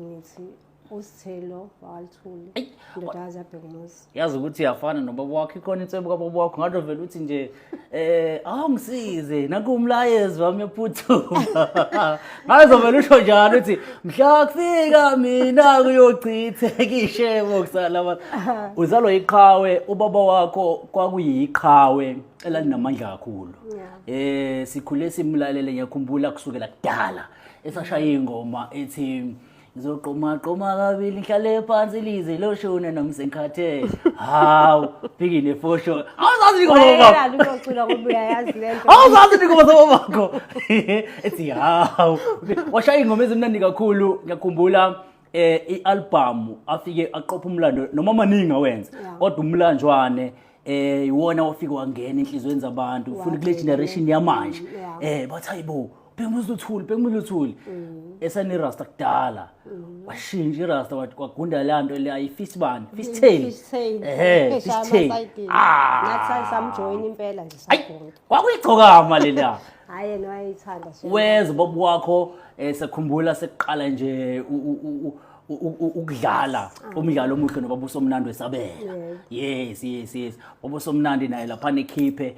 Ngithi uSithelo wakwaLuthuli, Eyi, indodakazi yaBhekumuzi. Yazi ukuthi uyafana nobaba wakho, ikhona inswebo kababa wakho, ngathi vele uthi nje awungisize nakhu umlayezo wami uyaphuthuma. Ngaze vele usho njalo uthi mhla kufika mina kuyochitheka ishebo kusala abantu. Uzalwa iqhawe, ubaba wakho kwakuyiqhawe elalinamandla kakhulu. Sikhule simlalele, ngiyakhumbula kusukela kudala esashaya ingoma ethi ngizoqoma qoma kabili ngihlale phansi lize loshona nomsenkhathe. Hawu, phiki nefosho. Awuzazi ingoma baba. Wayelala uyocula ngoba uyayazi le nto. Awuzazi ingoma zababakho. Ethi hawu. Washaya ingoma ezimnandi kakhulu, ngiyakhumbula i-album afike aqopha umlando noma maningi awenza kodwa umlanjwane iwona wafika wangena enhliziyweni zabantu ufuna kule generation yamanje. Bathi hayibo, Bhekumuzi Luthuli, Bhekumuzi Luthuli esane rasta kudala, washintsha irasta kwagunda le nto le ayi-fish bani, fish tail. Fish tail. Ehe, Eshaya fish tail. amasayidini. Ah. Nathi samjoyina impela nje Ayi, sagunda. kwakuyigcokama leliya. Hhayi, yena wayeyithanda shame. Weza ubaba wakho, sekhumbula sekuqala nje ukudlala umdlalo omuhle nobaba uSomnandi wesabela. Yes, baba uSomnandi naye lapha ekhiphe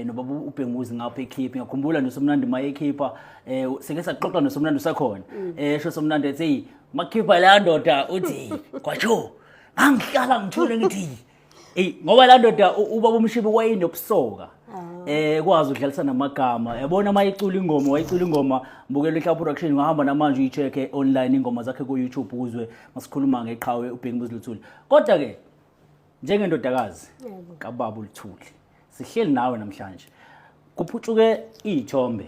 nobaba uBhenguzi ngapha ekhiphe. Ngiyakhumbula nje uSomnandi maye ekhipha, seke saxoxa noSomnandi usakhona, sho Somnandi ethi hey, makhipha la ndoda uthi kwatsho ngangihlala ngithule ngithi ey, ngoba la ndoda ubaba uMshibi wayenobusoka, kwazi ukudlalisa namagama, yabona mayicula ingoma, wayicula ingoma mbukela iHla Production. Ngahamba namanje uyi-check online ingoma zakhe ku YouTube uzwe masikhuluma ngeqhawe uBhekumuzi Luthuli. Kodwa ke njengendodakazi kababa uLuthuli, sihleli nawe namhlanje, kuphutshuke iy'thombe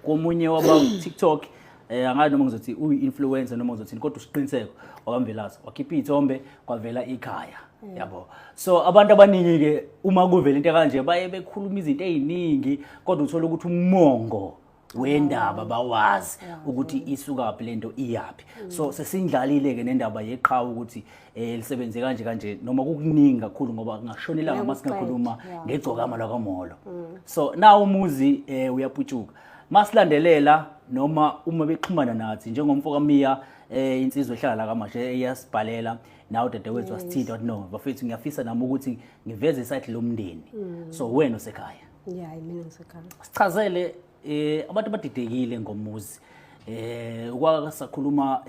komunye waba TikTok, angazi noma ngizothi uyi-influencer noma ngizothini, kodwa usiqiniseko wakamvelase wakhipha iy'thombe kwavela ikhaya, yabo. So abantu abaningi ke uma kuvela into kanje baye bekhuluma izinto ey'ningi, kodwa uthola ukuthi umongo wendaba bawazi ukuthi isukaphi lento, iyaphi. So sesindlalile ke nendaba yeqhawe ukuthi lisebenze kanje kanje noma kukuningi kakhulu, ngoba kungashonela ngama singakhuluma ngegcokama lwakamolo. So nawo umuzi uyaputshuka masilandelela noma uma bexhumana nathi njengomfo kaMiya, insizwa ehlala la kaMashe, iyasibhalela nawe dadewethu, wasithinta wathi no bafethu, ngiyafisa nami ukuthi ngiveze isayidi lomndeni. So wena osekhaya? Yeah, mina ngisekhaya. Sichazele, abantu abadidekile ngomuzi. Ukwasakhuluma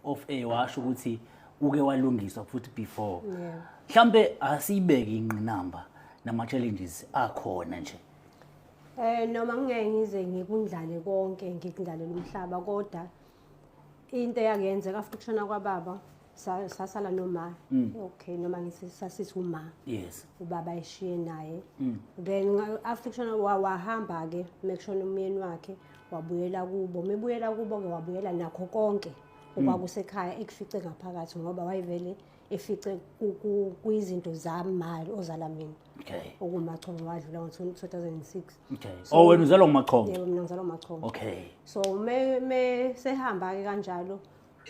off air washo ukuthi uke walungiswa futhi before. Mhlambe asiyibeke ingqinamba nama challenges akhona nje. Noma ngingeke ngize ngikundlale konke, ngikundlalela umhlaba, kodwa into eyakuyenzeka after ukushona kwababa, sasala noma, okay, noma ngithi sasithi uma ubaba eshiye naye. Then after kushona wahamba ke mekushona umyeni wakhe, wabuyela kubo. Mebuyela kubo ke wabuyela nakho konke okwakusekhaya ekufice ngaphakathi, ngoba wayevele efice kuyizinto zamali ozala mina, okuMachongo, wadlula ngo-2006. Oh, wena uzalwa nguMachongo? Yebo, mina ngizalwa uMachongo. So me sehamba-ke kanjalo,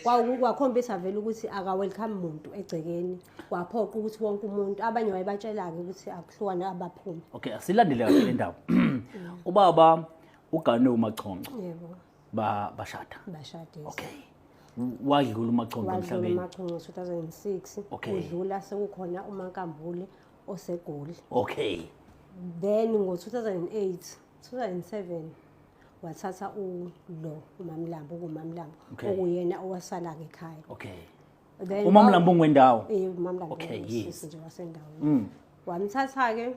kwakhombisa vele ukuthi aka-welcome muntu egcekeni. Kwaphoqa ukuthi wonke umuntu, abanye wayebatshela-ke ukuthi akuhlukane, abaphume. Okay, asilandele kahle le ndaba. Ubaba ugane uMachongo? Yebo. Ba bashada? Bashade. Okay, wadlula uMachongo Wadlula emhlabeni? uMachongo ngo-2006. Udlula sekukhona uMankambule oseGoli. Then ngo-2008, 2007 wathatha ulo uMamlambo, okuMamlambo, okuyena owasala-ke ekhaya. Then UMamlambo ngwendawo? Eh, uMamlambo usisi nje wasendaweni. Wamthatha-ke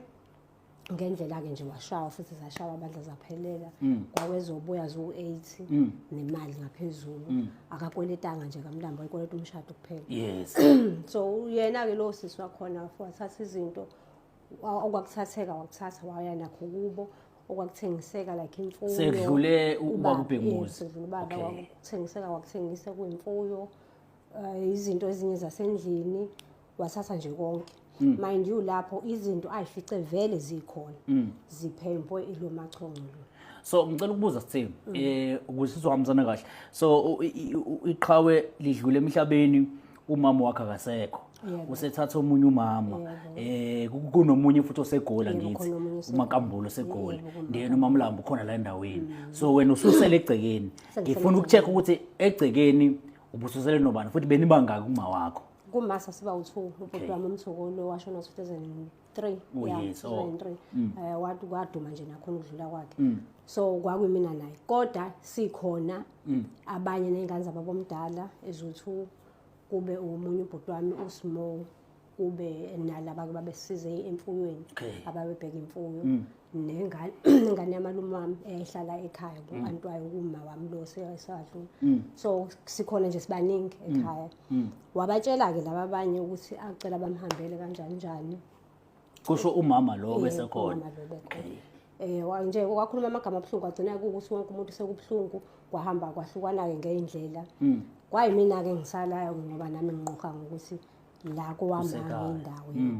ngendlela-ke nje, washawa futhi, zashawa abandla zaphelela. Kwawezobuya ziwu-8 nemali ngaphezulu. Akakweletanga nje kaMlambo, wayekweleta umshado kuphela. So yena-ke lo sisi wakhona wathatha izinto okwakuthatheka wakuthatha, waya nakho kubo, okwakuthengiseka like imfuyo. Sekudlule ubaba uBhekumuzi? Sekudlule ubaba. Kwakuthengiseka wakuthengisa, kuyimfuyo, izinto ezinye zasendlini, wathatha nje konke. Mind you, lapho izinto ayifice vele zikhona, ziphempwe ilo Machongo lo. So ngicela ukubuza sithini ukuze sizohambisana kahle. So iqhawe lidlule emhlabeni. Umama wakhe akasekho. Yebo. Usethatha omunye umama. Kunomunye futhi oseGoli. Yebo, angithi khona omunye oseGoli. uMakambulo oseGoli. Yebo, kuMakambulo. Then uMamlambo ukhona la endaweni. So wena ususele egcekeni. Sengisele Ngifuna ukucheck ukuthi egcekeni ubususele nobani futhi benibangaki kuma wakho. Kumasa siba u-2, ubhuti wami uMthokolo washona 2003. Oh, Yeah, yes, oh. 2003. Kwaduma nje nakhona ukudlula kwakhe. So kwakuyimina naye, kodwa sikhona abanye ney'ngane zababomdala eziwu-2, kube omunye ubhuti wami uSmo, kube nalaba babesize emfuyweni, ababebheka imfuyo, nengane yamalume wami eyayihlala ekhaya ku-anti wayo, kuma wami lo sewadlula. So sikhona nje sibaningi ekhaya. Wabatshela-ke laba abanye ukuthi acela bamhambele kanjani njani. Kusho umama lo Yebo, besekhona. Umama lo bekhona. Nje kwakhuluma amagama abuhlungu, kwagcina kuwukuthi wonke umuntu sekubuhlungu, kwahamba kwahlukana-ke ngey'ndlela. Kwayimina-ke ngisalayo ngoba nami nginqoha ngokuthi la kowami Kusekhaya. indawo.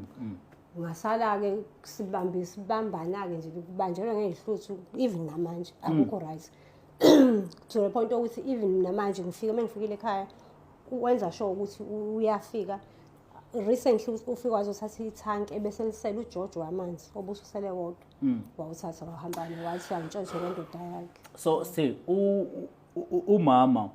Ngasala-ke sibambe sibambana-ke nje, kubanjelwe ngey'hluthu, even namanje akukho right, to the point ukuthi even namanje ngifike, uma ngifikile ekhaya wenza sure ukuthi uyafika. Recently ufike wazothatha ithanki ebeselisele uJojo wamanzi obususele wodwa, wawuthatha wahamba nawo, wathi angitshontshe nendoda yakhe. So still umama,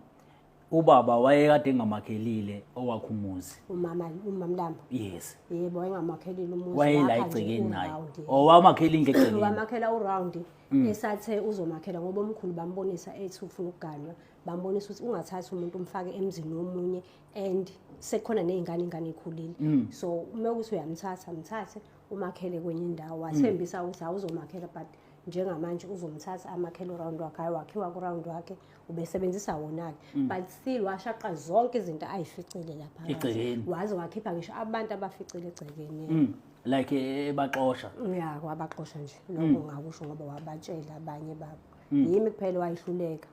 ubaba wayekade engamakhelile owakhe umuzi? Umama, uMamlambo? Yes. Yebo, wayengamakhelile umuzi. Wayela Wakha nje egcekeni naye? u-round. Owamakhela indlu egcekeni? Wamakhela uround, esathe uzomakhela ngoba omkhulu bambonisa, ethi ufuna ukuganwa, bambonisa ukuthi ungathathi umuntu umfake emzini womunye and sekukhona ney'ngane, ingane ikhulile. So uma ukuthi uyamthatha, mthathe umakhele kwenye indawo. Wathembisa ukuthi awuzomakhela, but njengamanje uzomthatha amakhele uround wakhe. Hhayi, wakhiwa kuround wakhe, ubesebenzisa wona-ke, but still washaqa zonke izinto ayificile lapha. Egcekeni. Waze wakhipha ngisho abantu abaficile egcekeni. Like ebaxosha? Ya, wabaxosha nje, lokho ngingakusho ngoba wabatshela abanye babo. Yimi kuphela wayehluleka,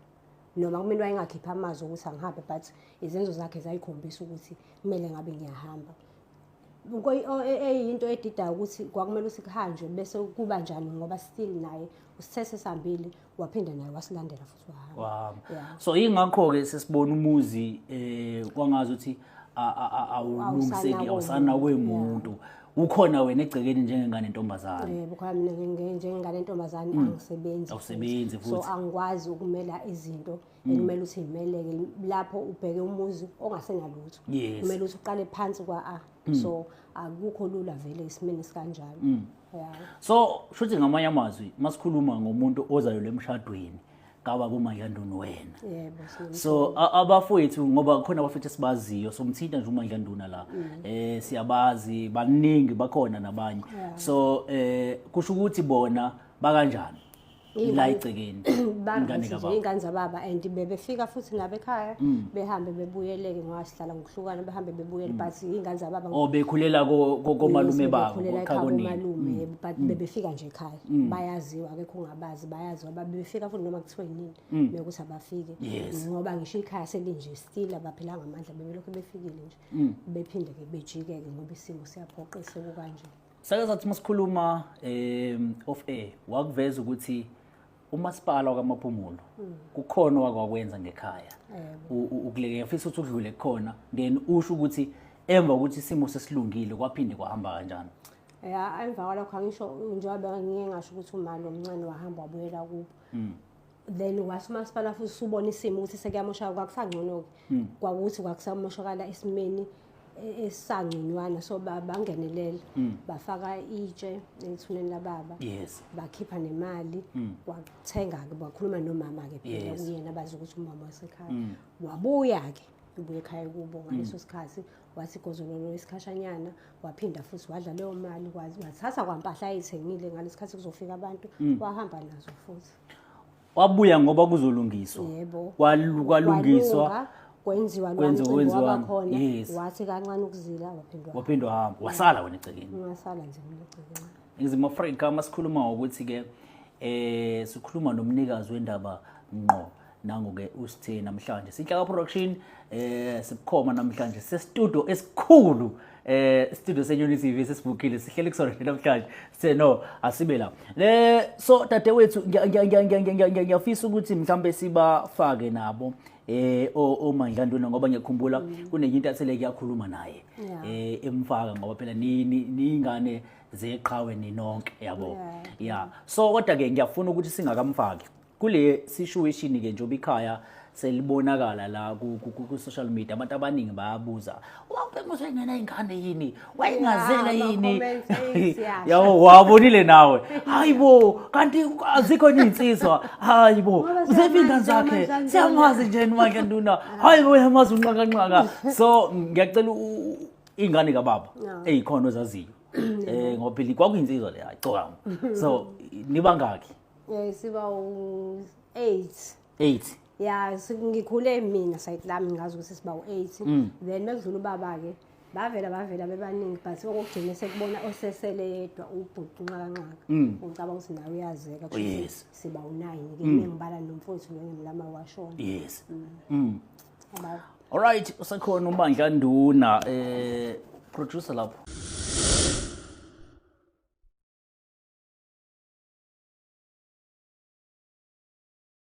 noma kumele wayengakhiphi amazwi ukuthi angihambe, but izenzo zakhe zayikhombisa ukuthi kumele ngabe ngiyahamba. Eyinto edidayo ukuthi kwakumele ukuthi kuhanjwe bese kuba njani, ngoba still naye usithe sesihambile waphinda naye wasilandela futhi wahamba. Wahamba. Yeah. So ingakho-ke sesibona umuzi kwangazi ukuthi awulungiseki. Awusanakwe Awusanakwe muntu. muntu. Ukhona wena egcekeni njengengane entombazane. Yebo, khona mina njengengane entombazane, angisebenzi. Awusebenzi So futhi. angikwazi ukumela izinto ekumele ukuthi yimeleke lapho ubheke umuzi ongasenalutho. Kumele ukuthi uqale phansi kwa-A, so akukho lula vele esimeni esikanjalo, ya. So shuthi ngamanye amazwi masikhuluma ngomuntu ozayo emshadweni kaba kuMandlanduna wena. Yebo. So abafowethu, ngoba khona abafowethu esibaziyo, somthinta nje uMandlanduna la, siyabazi baningi, bakhona nabanye. So kusho ukuthi bona bakanjani la egcekeni, ingane kababa? Iy'ngane zababa, and bebefika futhi nabo ekhaya, behambe bebuyeleke ngoba sihlala ngokuhlukana, behambe bebuyele, but iy'ngane zababa. Oh, bekhulela komalume babo? Bekhulela ekhaya. Kokhaya konina. Komalume, yebo, but bebefika nje ekhaya, bayaziwa, akekho ungabazi, bayaziwa. Bebefika futhi noma kuthiwe nini mekuthi abafike. Ngoba ngisho ikhaya selinje, still abaphilanga amandla, bebelokhu befikile nje, bephinde-ke bejike-ke ngoba isimo siyaphoqa kanje. Sake sathi masikhuluma off air, wakuveza ukuthi umasipala wakaMaphumulo kukhona owakwakwenza ngekhaya. Ukuleke ngifisa ukuthi udlule kukhona, then usho ukuthi emva kokuthi isimo sesilungile kwaphinde kwahamba kanjani. Ya, emva kwalokho, angisho njengoba ngike ngasho ukuthi umalo omncane wahamba wabuyela kubo, then wathi umasipala futhi usubona isimo ukuthi sekuyamoshaka, kwakusangcono-ke, kwakuthi kwakusamoshakala esimeni esangconywana, so bangenelela bafaka itshe ethuneni lababa, bakhipha nemali, kwathenga-ke, bakhuluma nomama-ke phela. Kuyena bazi ukuthi umama wasekhaya wabuya-ke, ubuye ekhaya kubo ngaleso sikhathi, wathi gozololo isikhashanyana, waphinda futhi wadla leyo mali, wathatha kwampahla ayithengile ngalesi sikhathi kuzofika abantu, wahamba nazo futhi. Wabuya ngoba kuzolungiswa? Yebo. Kwalungiswa. Kwalunga, kwenziwa Kwenziwa, lwamcimbi. kwenziwa. Wabakhona. Wathi kancane ukuzila, waphinda wahamba. Waphinde wahamba, wasala wena egcekeni. Ngasala nje mina egcekeni. Ningizimu Afrika, masikhuluma ngokuthi-ke sikhuluma nomnikazi wendaba ngqo, nangu-ke usithe namhlanje Sinhlaka Production, sibukhoma namhlanje sestudio esikhulu, studio seNyoni TV, sesibukile, sihleli kusona nje namhlanje, sithe no asibe la le. So dadewethu, ngiyafisa ukuthi mhlambe sibafake nabo. oMandla Nduna, ngoba ngiyakhumbula kunenye intatheli kuyakhuluma naye emfaka, ngoba phela ni ingane zeqhawe ninonke, yabo. Yeah, so kodwa ke ngiyafuna ukuthi singakamfaki kule situation ke, njengoba ikhaya selibonakala la ku social media, abantu abaningi bayabuza, "Wawubheka usengena ingane yini? Wayengazela yini?" Ama-comments, eyi, siyasha. Yabo, wabonile nawe? Hayibo, kanti azikho izinsizwa? Hayibo. Ngoba Zephi ingane siyamazi zakhe? uMandla. Siyamazi nje uMandla Nduna. Hayibo, uyamazi unqakanqaka. So ngiyacela ingane kababa eyikhona ozaziyo, ngoba phela kwakuyinsizwa le, hayi cokama. So nibangaki? Siba u-8. 8? Ya, ngikhule mina side lami ngazi ukuthi siba u-8, then mekudlula ubaba-ke bavela bebaningi, but okokugcina sekubona osesele yedwa ubhuti unxakanxaka. Ngicabanga ukuthi nawe uyazeka. Kusho ukuthi siba u-9 ke, mengibala nomfowethu lo engimlama washona. Alright, usekhona uMandla Nduna, producer lapho.